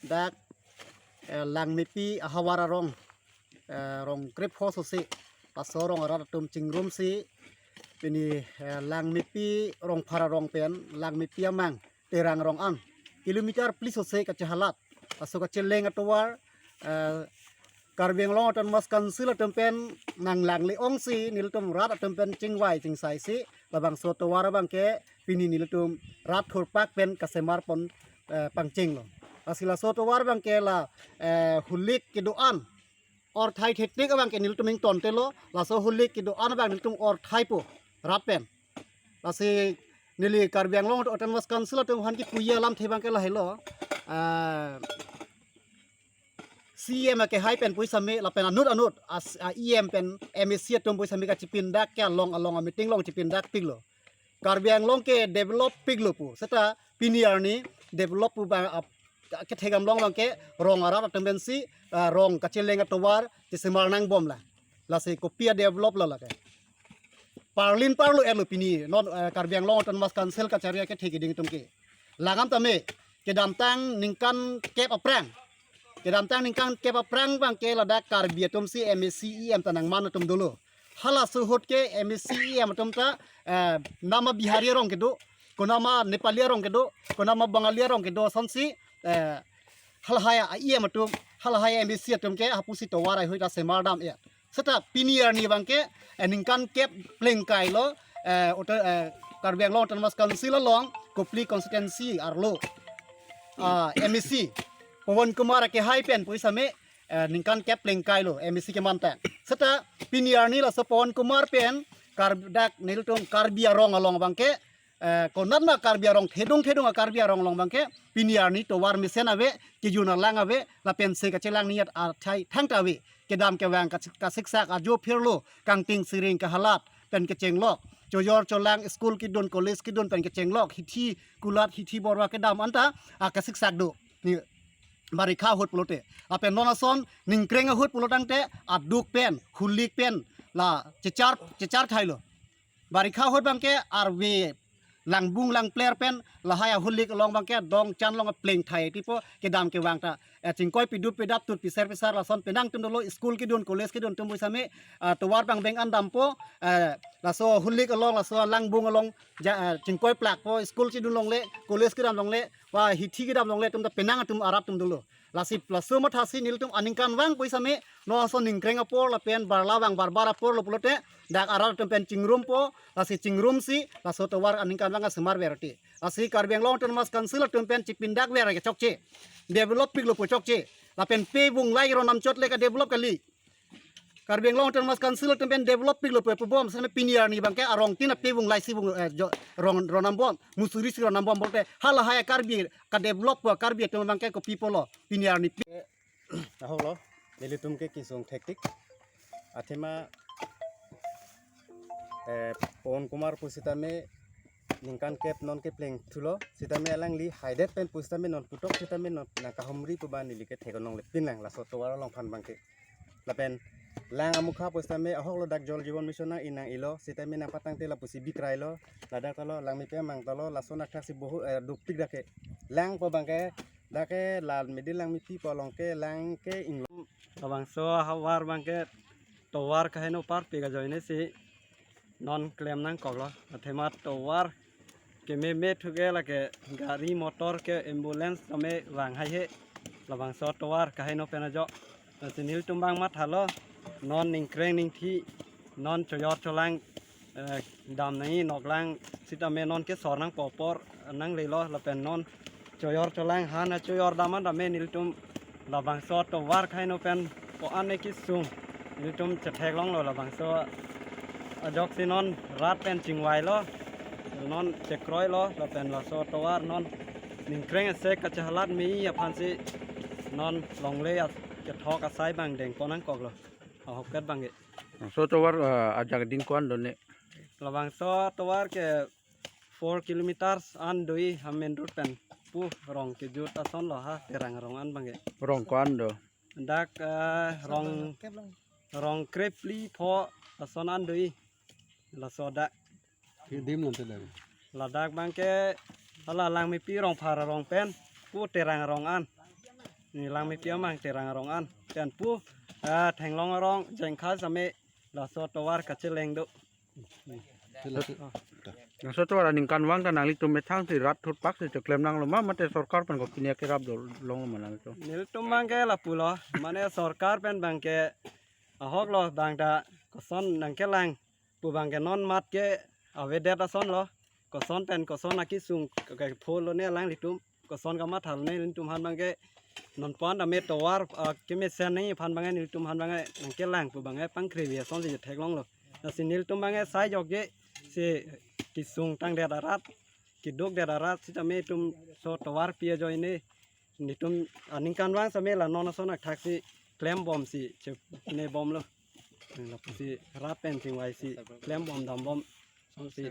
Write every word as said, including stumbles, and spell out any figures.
dak, eh, Langmepi ahavar arong, eh, rong krepho sose, laso rong arat atum chingrumsi, pini, eh, Langmepi rongphar arong pen, Langmepi amang, Terang arong an, kilometer phli sose kachehalat, laso kacheleng atovar, eh, Karbi Anglong Autonomous Council atum pen nanglang le-ongsi nelitum rat atum pen chingvai chingsaisi labangso tovar abangke pini nelitum rat thurpak pen kasemar pon, eh, pangchenglo. Lasi laso tovar abangke la, eh, hulik kedo-an orthai thetik abangke nelitum ingtontelo, laso hulik kedo-an abang nelitum orthaipo rat pen. Lasi neli Karbi Anglong Autonomous Council atum aphan kipuji alamthe abangke lahelo. Ah, C E M akehai pen pusitame lapen anut anut as, a E M pen M A C atum pusitame kachipindak ke along along a meeting along chipindakpiklo. Karbi Anglong ke develop piklo pu. Seta pini arni develop pu ba, ap, kethegam long abangke rong arat atum pensi, ah, rong kacheleng atovar chesemar nangbomlang. Lasi kopi a develop lo lake. Parlin parlo erlo pini non, eh, Karbi Anglong Autonomous Council kachari akethe keding atum ke. Langdam tame, kedamtang ningkan kep aphrang. Kedamtang ningkan kep aphrang abangke ladak Karbi atumsi M A C E M ta nangman atum dolo. Halaso ahut ke M A C E M atum ta, eh, nama Bihari arong kedo, konama Nepali arong kedo, konama Bangali arong kedo asonsi, eh, halahai a E M atum, halahai M A C atum ke hapusi tovar ahoi ta semar dam ya. Seta pini arni abangke, eh, ningkan kep plengkailo, eh, auto, eh, Karbi Anglong Autonomous Council along Kopili constituency arlo, ah, M A C Pawan Kumar akehai pen pusitame, eh, ningkan kep plengkailo M A C keman ta. Seta pini arni laso Pawan Kumar pen Kar-, dak nelitum Karbi arong along abangke, eh, konatma Karbi arong thedung thedung a Karbi arong along abangke pini arni tovar mesen ave, kejun alang ave, lapensi kachelang niyat athai thangta ave. Kedam kevang kas-, kasiksak ajo phirlo, kangting siring kahalat pen kechenglok, chojor cholang school kedun college kedun pen kechenglok, hithi kulat hithi borwa kedam anta, ah, kasiksak do. Ni barikha ahut pulote. Lapen non ason ningkreng ahut pulo tangte aduk pen, hulik pen la chechar chechar thailo. Barikha ahut abangke arve langbung langpler pen lahai ahulik along abangke dongchan along plengthai tipo kedam kevang ta. Eh, chingkoi pidup pidap tut pisar pisar lason penang atum dolo, school kedun college kedun atum pusitame, ah, tovar bang beng an dampo, eh, laso hulik along laso langbung along ja, eh, chingkoi plakpo, school kedun longle, college kedam longle, ba hithi kedam longle atum ta penang atum arat atum dolo. Lasi laso mathasi nelitum aningkanvang pusitame non ason ningkreng apor lapen barla vang barbar apor lo pulote dak arat atum pen chingrumpo, lasi chingrumsi laso tovar aningkanvang asemar verti. Lasi Karbi Anglong Autonomous Council atum pen chipindak ver ke chokche. Develop piklo pu chokche. Lapen pe vunglai ronam chot le ka develop kali. Karbi Anglong Autonomous Council atum pen develop piklo pu pubom sene pini arni abangke arong tin a pe vunglai si vung, eh, jo, rong ronam bom, musuri si ronam bom pulote halahai Karbi ka develop pu Karbi atum abangke kopi pulo pini arni pi. Ahok lo, nelitum ke kesung thektik. Athema, eh, Pawan Kumar pusitame ningkan kep non kepleng thulo, sitame alangli haidet pen pusitame non putok sitame non nangkahumri pu ba neli ke thek-ong longle pinlang laso tovar along aphan abangke. Lapen lang amukha pusitame ahok lo dak Jal Jeevan Mission nang-i nang-ilo, sitame nangpatangte lapusi bikrailo, ladak ta lo Langmepi amang ta lo, laso nakthak si bohu, eh, dukpik dak ke. Lang pu abangke, dak ke la Midi Langmepi pu along ke lang ke inglo. Labangso ahavar abangke tovar kaheno parpik ajoine si non klem nangkoklo. Athema tovar kememe thuke lake gari motor ke ambulance tame vang haihe. Labangso tovar kaheno pen ajo. Lasi nelitum bang mathalo. Non ningkreng ningthi. Non chojor cholang, eh, dam nangji noklang sitame non kesor nangpo apor nanglelo lapen non chojor cholang han a chojor dam an tame nelitum labangso tovar kaheno pen ko-an ne kesung nelitum chetheklonglo labangso ajoksi non rat pen chingvailo non chekroilo lapen laso tovar non ningkreng asek kachehalat me-i aphansi non longle a kethok asai bang dengpon nangkoklo. Ahokpet abangke. So tovar, eh, ajak ding ko-an do ne? Labangso tovar ke four kilometers an do-i ha main road pen pu rong kejut ason lo ha Terang arong an abangke. Rong ko-an do? Dak, eh, rong, rong krepli pho ason an do-i. Laso dak. Kedim nonte dak. Ladak abangke hala Langmepi rongphar arong pen pu Terang arong an. Neli Langmepi amang Terang arong an. Pen pu, ah, Thenglong arong Jengkha same laso tovar kacheleng do. Laso tovar aningkanvang ta nanglitum methang si rat thutpak si cheklem nanglo ma, mate sorkar pen kopine kerap do longlo ma nangtum? Nelitum abangke lapulo, mane sorkar pen abangke ahok lo, bang ta koson nangkelang pu abangke non mat ke avedet ason lo. Koson pen koson akesung ke pholo ne alanglitum, koson kamatha lo ne, nelitum aphan abangke non pon dame tovar, ah, kemesen nangji aphan abangke nelitum aphan abangke nangkelang pu abangke pangkrevi ason si theklonglo. Lasi nelitum abangke sai jokje si kesung tangdet arat, kedukdet arat sitame itum so tovar pi ajoine, nelitum aningkanvang same la non ason athak si klembom si chepne bomlo. Lapusi rat pen chingvai si klembom dambom. Sonsi